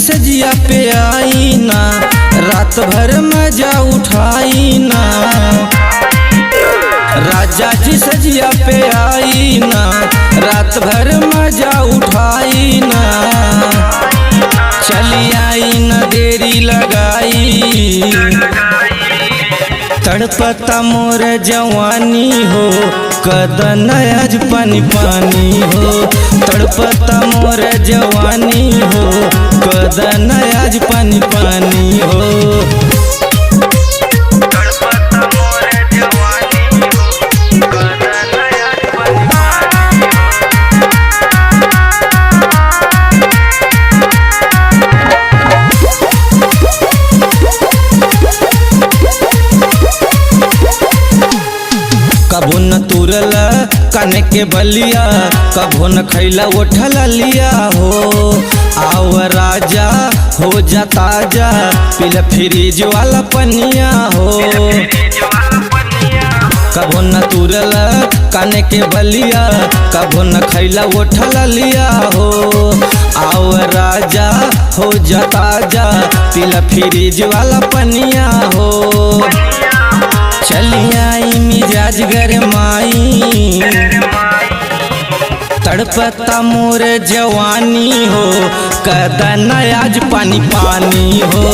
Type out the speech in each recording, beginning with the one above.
सजिया पे आई ना, रात भर मजा उठाई ना। राजा जी सजिया पे आई ना, रात भर मजा उठाई ना। चली आई न देरी लगाई, तड़पता मोर जवानी हो, कदन आज पानी पानी हो। तड़पता मोर जवानी हो, कदन आज पानी पानी हो। कभो न तुरल कने के बलिया, कभो न खैला उठल लिया हो। आव राजा हो जा ताजा, पिल फ्रिज वाला पनिया हो। कभो न तुरल कने के बलिया, कभो न खैला उठल लिया हो। आव राजा हो जा ताजा, पिल फ्रिज वाला पनिया हो। चली आई मिजाज गरमाई, तड़पता मोर जवानी हो, कदन आज पानी पानी हो।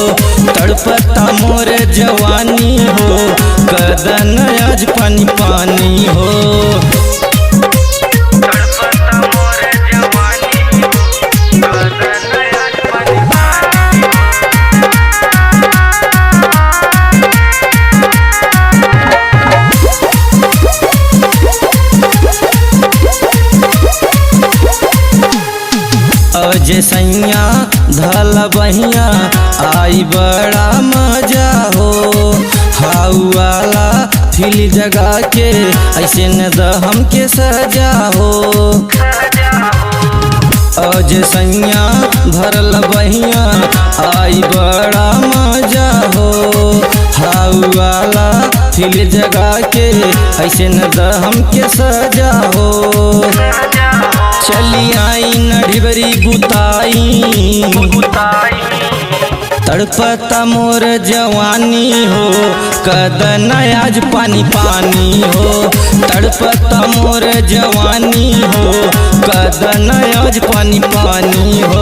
तड़पता मोर जवानी हो, कदन आज पानी पानी हो। अजय सैया धल बहिया आई बड़ा मजा हो। हाउ वाला फिल जगा के ऐसे न द हमके सजा हो। अजय सैया भरल बहिया आई बड़ा मजा हो। हाउ वाला फिल जगा के ऐसे न द हमके सजा हो। चली आई न ढिबरी गुताई, तड़पता मोर जवानी हो, कदन आज पानी पानी हो। तड़पता मोर जवानी हो, कदन आज पानी पानी हो।